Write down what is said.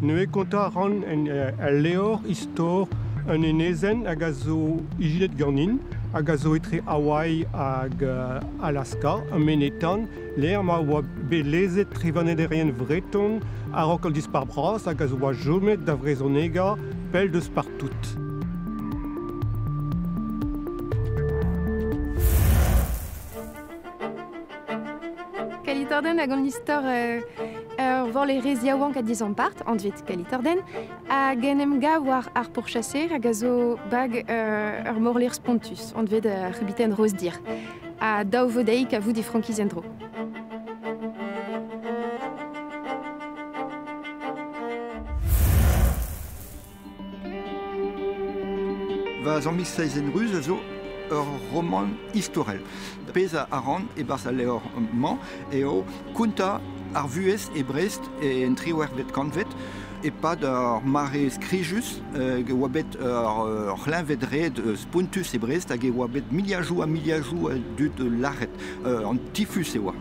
Neuze kontañ a ran en el levr istor un enezenn hag a zo ijinet ganin hag a zo etre Hawaii hag Alaska, un menez-tan, lec'h ma oa bet lezet trevadennerien vreton a-raok an Dispac'h Bras hag a zo oa chomet da vrezhonegañ pell deus partout. Kalitorden hag an istor ur vorlerez yaouank ha dizampart, anvet Kalitorden, hag en em gav war ar pourchaser hag a zo bag ur morler spontus, anvet ar c'habiten Rosdir, ha daou vodeig a vout e frankiz en-dro. Va zammig seizenn ruz a zo ur romant istorel. Pezh a ran e-barzh al levr-mañ eo kontañ ar vuhez e Brest en triwec'hvet kantved e-pad ur mare skrijus e oa bet ur c'hleñved-red spontus e Brest hag e oa bet miliadoù ha miliadoù a dud lâret. An tifus e oa.